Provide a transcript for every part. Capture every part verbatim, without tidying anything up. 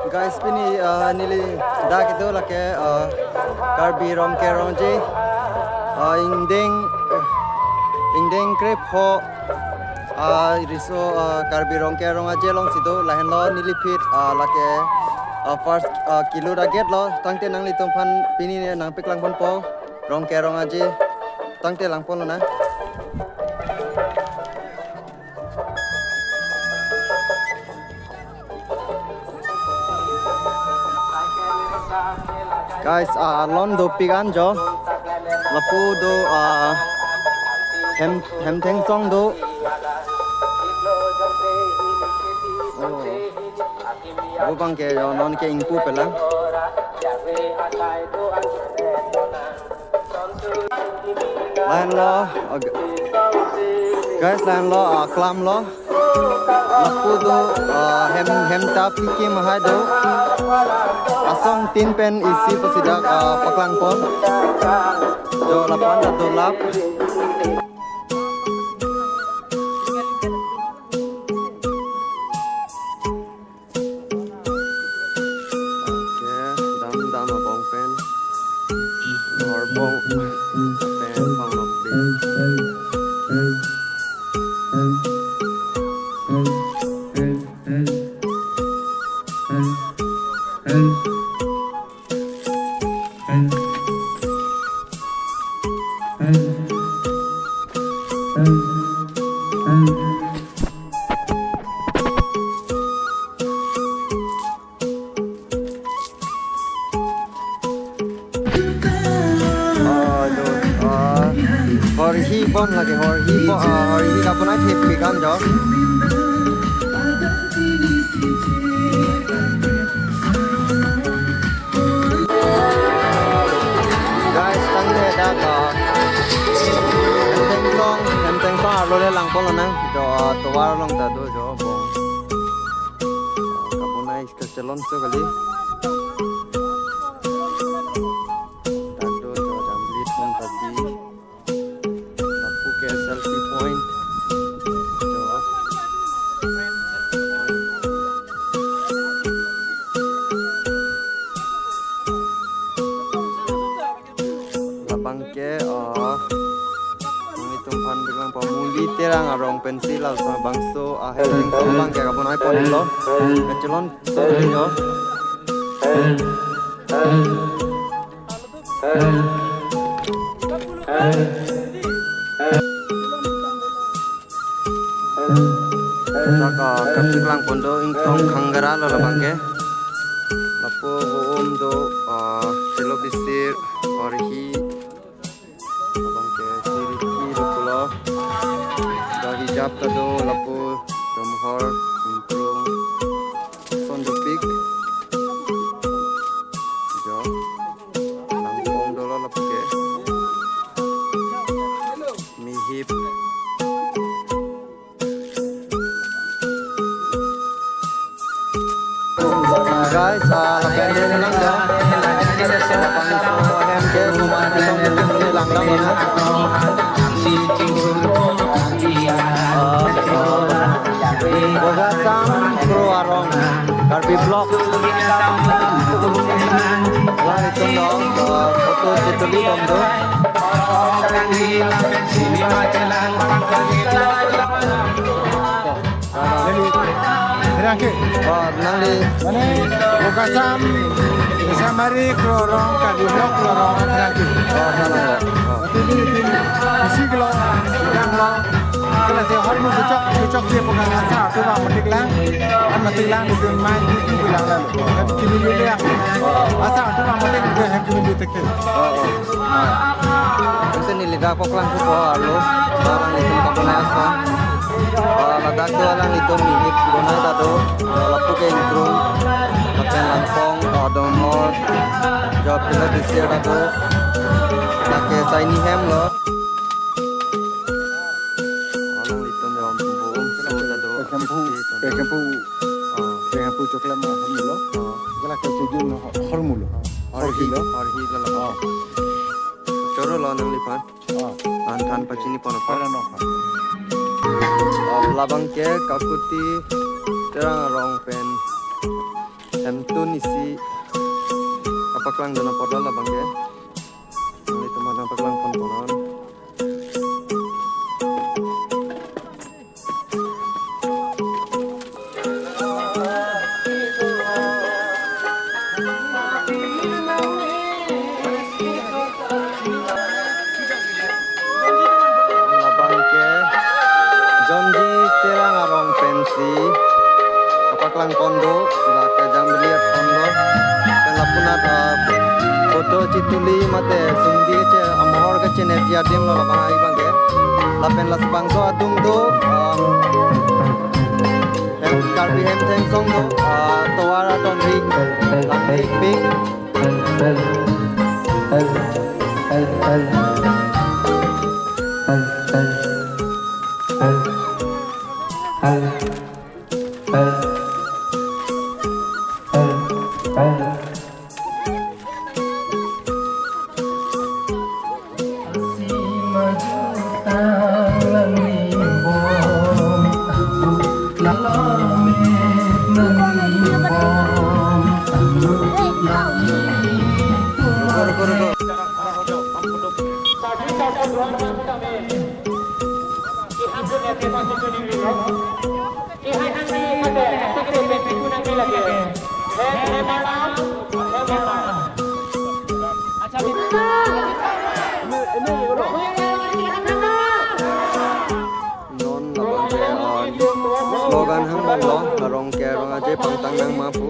Guys, pini, uh, neli dak kedo lake, uh, Karbi Rongker Rong Aje, uh, ingdeng, ingdeng krepho, uh, riso, uh, Karbi Rongker Rong Aje alongsi do, lahenlo neli phit, uh, lake, uh, first, uh, kilo target lo, tangte nanglitum aphan pini nangpaklang ponpo, Rongker Rong Aje, tangte lang ponlonang. Guys, ah, lon dopik an jo. Lapu do, ah, hem, hem thengsong do. Oh. Lapu abangke jo non ke ingpu pelang. Lahenlo, ag-, guys, lahenlo, ah, klamlo. Lapu do, ah, hem, hem ta pikim ahai do. Asong tin pen isi pusi dak, ah, paklang pon. Jo lapu-an ta dolap. Oke, dam dam abong pen. Horbong pen panglok di. Ah, do, ah, horhi pon lake, horhi po, ah, horhi lapu nai thepik an jo. Guys, tangte dak, ah, hem thengsong, hem thengsong arlo le lang ponlonang jo, ah, tovar along ta do jo, bong. Ah, kabonai kachelonso kali. Dak do jo Jamli Thon Tadi. Lapu ke selfie point. Jo. Labang ke, oh, nanglitum aphan bilang pamuli Terang arong pensi laso bangso ahem thengsong abangke kabonai ponlo. Kachelonso kali jo. Dak, ah, kapaklang pon do ingtong khanggara lo labang ke. Lapu vo-om do, ah, chelo bisir, horhi, labang ke siriki lo pulo. Dak hijap ta do lapu, domhor, ingkrung, son dopik. Jo. Langpong dolo lapu ke. Mihip. Guys, ah, lapen dei lang jo. Lapen so hem ke rumah lang lang. Ah, ah. Bogasam Kro Arong, Karbi Block. Lahitum do, eh, photo chituli bom do. Neli, nangli. Mane, Bogasam, Samari Kro Arong, Karbi Block Kro Arong, nangli. Oh, nangli. Oh. Isi kilo, yang lo. Kala si hormu kuchok, kuchok dia pegang asa, tu bang metik lang. An metik lang, dia main tu, tu bilang lalu. Hem kimi lu lang. Asa, tu bang metik, dia hem kimi lu teke. Oh, oh. Ante neli dak paklang ko arlo. Alanglitum kabonai ason. Ah, ladak do alanglitum mihip bonai ta do. Ah, lapu ke ingkrung. Lapen langpong, ah, domhor. Jo pilo bisir ta do. Lake saini hem lo. Alanglitum jo bom so ta do. Pekhempu, pekhempu, ah, pekhempu choklam hormu lo. Ah. Kala kachejun hormu lo. Horhi, horhi lo. Horhi lo. Ah. Choro lo nangliphan. Ah. Than than pachini pon apot. Para no. Ah, labang ke Kakuti Terang arong pen. Em tun isi kapaklang dun apotlo labang ke. Nanglitum aphan nangpaklang ponpo non. Labang ke Jonji Terang arong pensi kapaklang pon do, lake jambili pon do. Pen lapunat, ah, photo chetuli mate sumdi che amohor kechenep ji adim lo labang ai bang ke. Lapen labangso adung do, ah, hem, Karbi Hemtheng Song do, ah, tovar adon rik, lang rik pik. Non labang ke, ah, slogan hang bom lo, Rongker rong aje pangtang nang ma pu.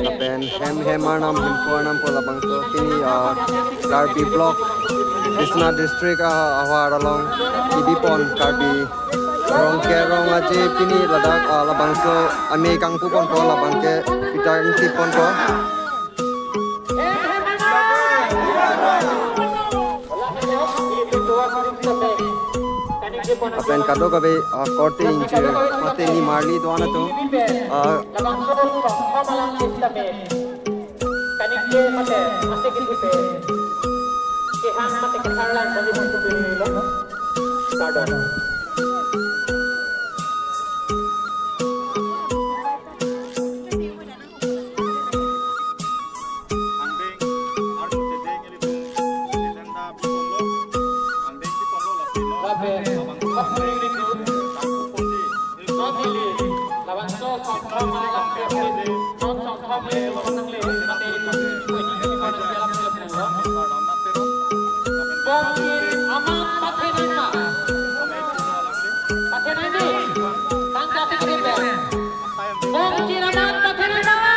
Lapen hem hem arnam, hemphu arnam pu labangso pini, ah, Karbi Block, Biswanath District, ah, ahavar along kebi pon Karbi Rongker rong aje pini ladak, ah, labangso ame kangpu ponpo, labang ke pitang ti ponpo. Lapen kadokave, ah, korte ingjir mate nimarli do-an atum, ah, Angdeng, armu chedeng ilitum agenda biponlo, angdeng biponlo lasi lo. Lapen, angdeng ilitum, tangku ponji, ilitum, non hili, labangso songkrom alam ke, non songkrom le, lo nangle, mate ilitum, ilitum, ilitum, ilitum, ilitum, ilitum, Bongkir amat pathenangma. Pathenangji. Tangka tikit. Bongkir amat pathenangma.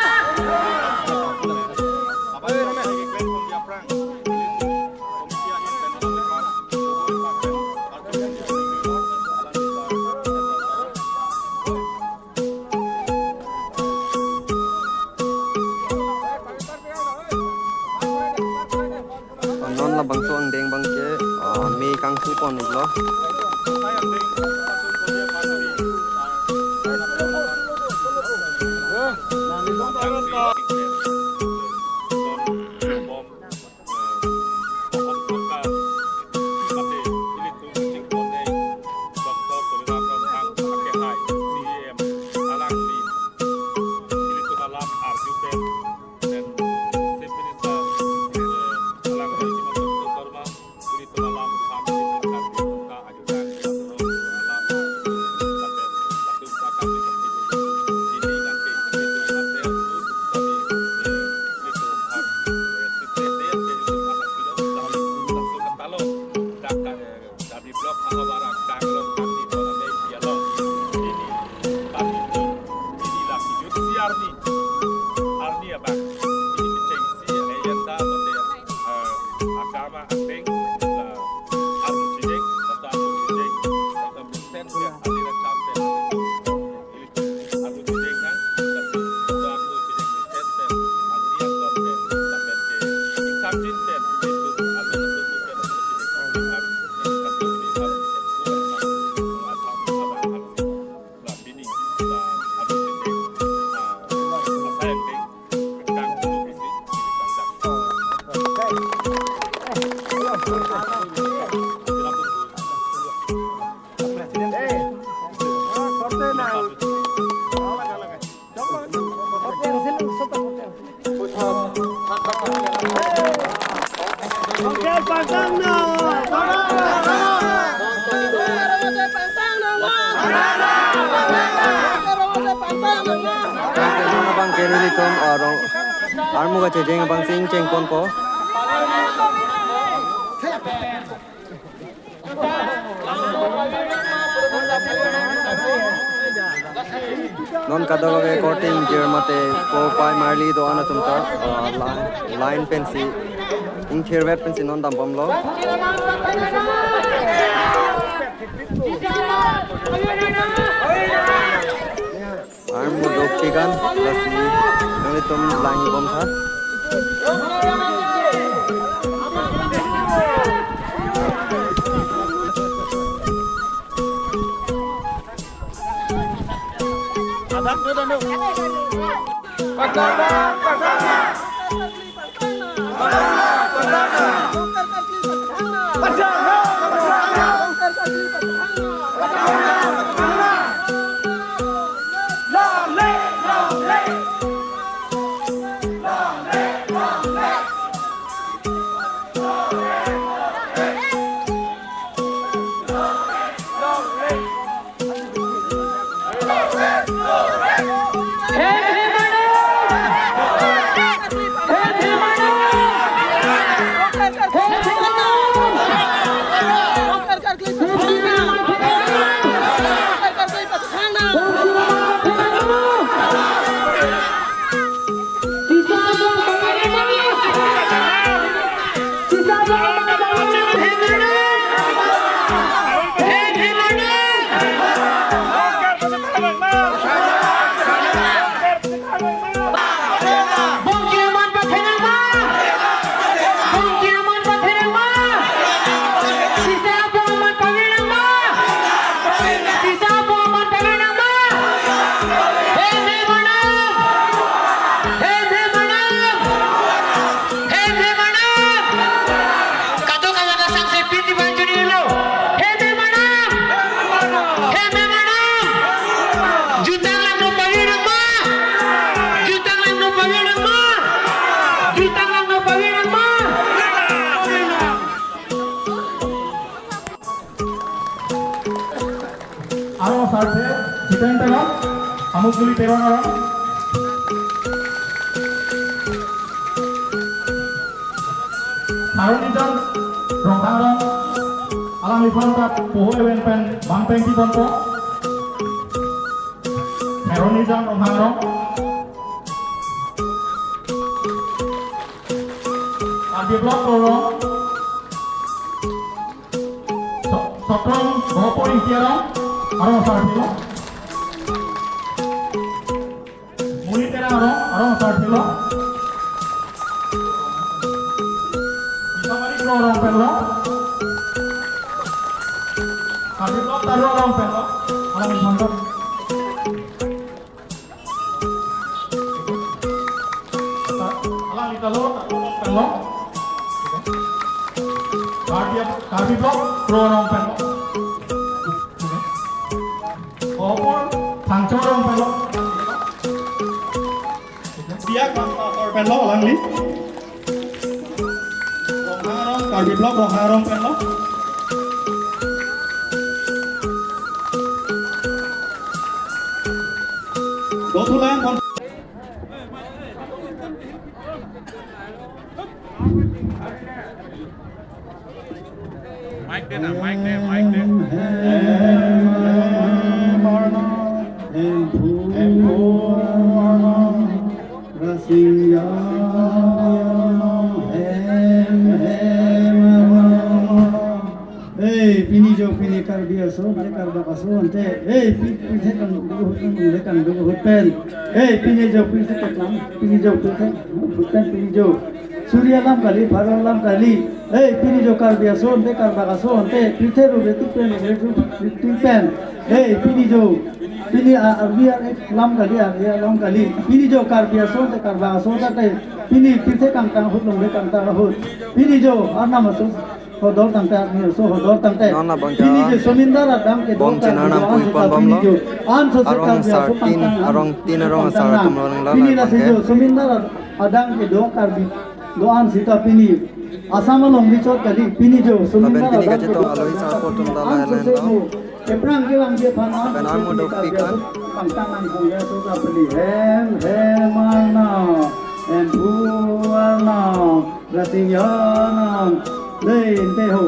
Non labangso angdeng abang ke, ah, me kangsu pon iklo. Pen Chief Minister, eh, alangli Himanta Biswa Sarma, ilitum alam, ilitum Karbi atum ta ajudan, ilitum alam, ilitum Karbi atum ta, ilitum Karbi atum ta, eh, ilitum Karbi, eh, ilitum Karbi, eh, Karbi Block ahavar akanglong kami kona me dialog. Pini, pagi pun, pini lagi jut si arni. Arni abang. Pini kecheng si, eh, yanta, mate, eh, agama, ateng, la, armu chedeng, mata armu chedeng, mata Vincent, ya, alira champion. Armu chedeng nang, lasi armu chedeng ni sen sen, armu yang ton sen, sampai ke, ikam jin sen, itu, armu tu tu sen, armu chedeng, armu chedeng, armu chedeng, armu chedeng, armu chedeng, armu chedeng, armu chedeng, armu chedeng, armu chedeng, Abang ke nelitum arong armu kachejeng abang si ingcheng ponpo. Non kadokave korte ingjir mate po pai marli do-an atum ta, uh, line, line pensi ingthirvet pensi non dambomlo. Armu dopik an, lasi nanglitum langbomtha. Hei, hei, manam! Hei, hei, manam! Kadokave ta sangse pini banjuni lo. Hei, hei, manam! Hei, hei, manam! Jutang langno pavirang ma! Jutang langno pavirang ma! Jutang langno pavirang ma! Arong asarthe Jiten Teron, Amukjuli Teron arong. Tharonijan Ronghang arong, alangliphan ta poho even pen bang pengti ponpo. Tharonijan Ronghang arong. Karbi Block arong. So-, Sotrom Gopur Ingti arong, arong asarthe lo. Muni Terang arong, arong asarthe lo. Isabari Kro arong pen lo. Karbi Block Taro arong pen lo. Alangliphan ta. Alangli ta lo, ta lo, ta lo. Karbi, Karbi Block, Kro arong pen lo. Gopur, Thangcho arong pen lo. Biak Bangpasar pen lo, alangli. Ronghang arong, Karbi Block, Ronghang arong pen lo. Dothulang, Mic de na, mic de, mic de. Hei, pini jo pini Karbi aso, ante Karbak aso, ante. Hei, pi-, pirthe kangduk ahut pen, le kangduk ahut pen. Hei, pini jo pirthe keklang, pini jo pirthe ahut pen, pini jo. Suri alam kali, pharo alam kali. Hei, pini jo Karbi aso, ante Karbak aso, ante. Pirthe rure tik pen, rure tik pen. Hei, pini jo. Pini a, arvi ar-, alam kali, arvi alam kali. Pini jo Karbi aso, ante Karbak aso, ante. Pini pirthe kangtang ahut, longle kangtang ahut. Pini jo, arnam aso. Hodor tangte, arni aso hodor tangte. Non abang ke pini je somindar adang kedo bong chena Karbi nam do pui an pon seta bomlo. Pini jo. An so se arong Karbi asar aso tin, pangtang, arong tin arong asar pangtang atum na. Rong lala pini abang lasi ke jo somindar adang kedo Karbi. Do-an sita pini Assam along richot kali, pini jo lapen suminda pini dan kachetong kedo alohi sang apo atum ta lahen lahen lo. Keprang kelang je phan an lapen armu dopik an. Pangtang nang kong ya suta pini hem hem arnam, hem phu arnam, rasing ya arnam. Dei ente ho.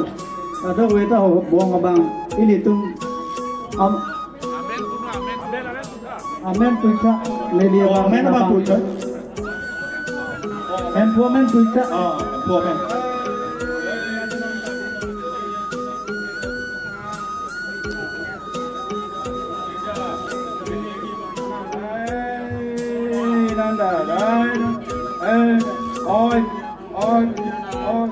Kadokave ta ho bong abang ilitum am- Amen puitha, neli Oh, amen abang abang puitha. Hemphu amen puitha. Ah, hemphu amen. Eh, nanda, dai, eh, oi, oi, oi.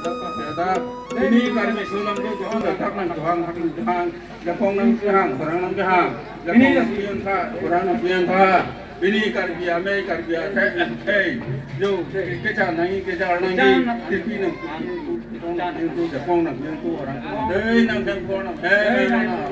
Ini Karbi Solo atum, Karbi Solo atum, Japon nangkehang, orang nangkehang, Japon nangkehang, orang nangkehang. Ini Karbi Amei, Karbi Athe, eh, eh, jo, kecha nangji, kecha nangji, titi nang, Japon nang, orang, eh, nang Japon nang, eh, nang, nang.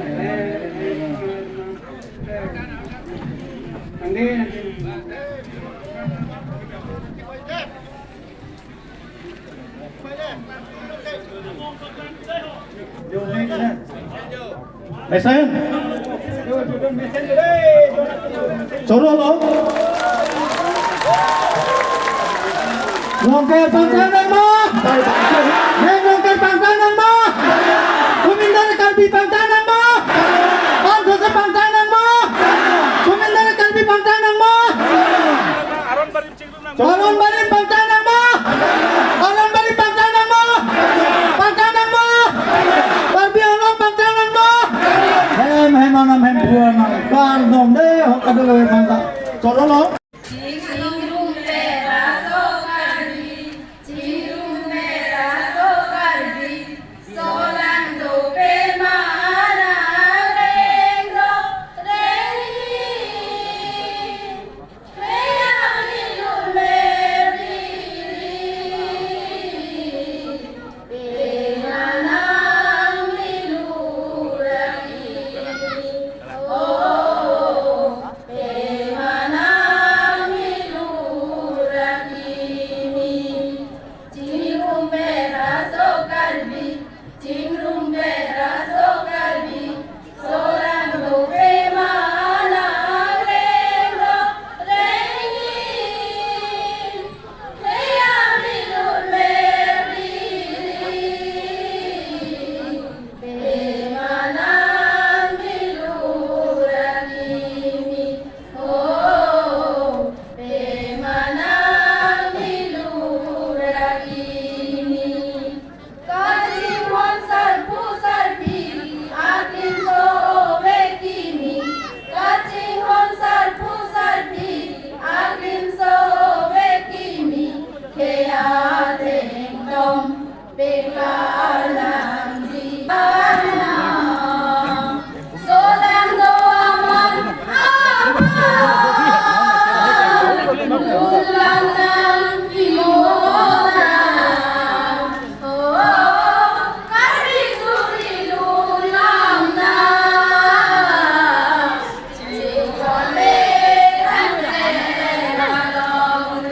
Mesen. Choro lo. Longker Pangtang nangma. Neng Longker Pangtang nangma. Sumindar Karbi Pangtang nangma. Pangtang Pangtang nangma. Sumindar Karbi Pangtang nangma. Aron Barim Pangtang nangma. Aron Barim Pangtang nangma. Pangtang nangma. Karbi Anglong Pangtang nangma. Hem hem arnam, hem phu arnam. Kardom dei ho kadokave aphanta. Choro lo. Chingrum pera so Karbi, chingrum pera so Karbi, solang dope ma areng do reng hi. Chingrum pera so Karbi, chingrum pera so Karbi, solang dope ma areng do reng hi. Heya milu meri, pe ma nang milu ra kimi. Oh, pe ma nang milu ra kimi. Kachinghon sarpo sarpi, aklimso ove kimi. Kachinghon sarpo sarpi, aklimso ove kimi. Heya ateng tom, peka arnam di arnam. Solang do aman, aman. Ulang nang kimona. Oh, Karbi suri ulang nang. Chingkole hanse along.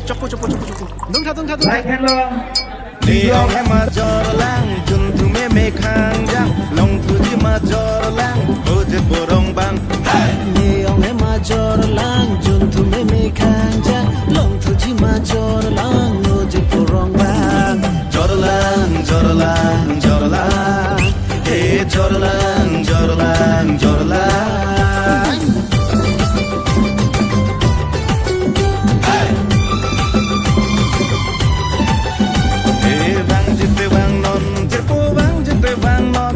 Chopo, chopo, chopo, chopo. Dungtha, dungtha, dungtha. Like hello. Liyong hema jorlang, junthu meme khangjang, longthuji ma jorlang, ojek borong bang. Hey! Liyong hema jorlang, junthu meme khangjang, longthuji ma jorlang, ojek borong bang. Jorlang, jorlang, jorlang. Hey, jorlang, jorlang, jorlang. Hey! Hey, vangji te vangnon, jirpo vangji te vangnon.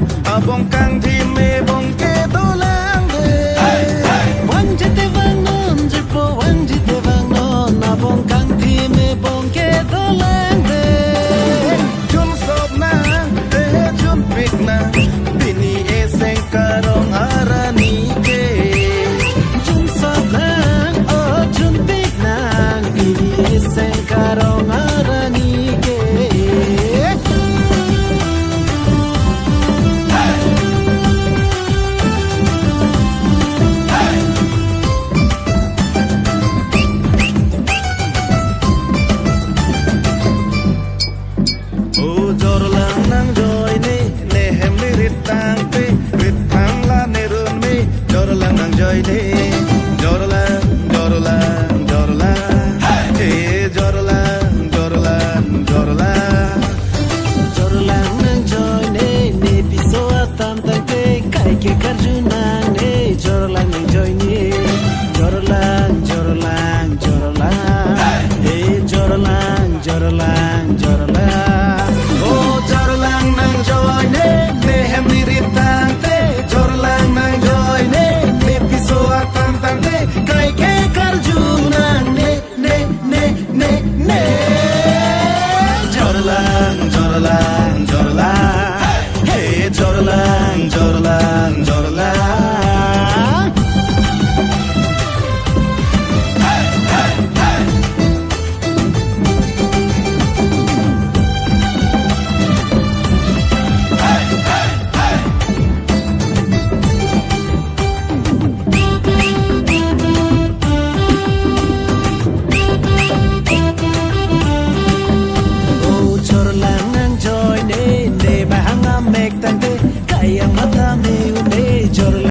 Jorlang, jorlang, hey, jorlang, jorlang, jorlang. O jorlang nangjoine, ne bahang amek tangte, kayang mata me une jorlang.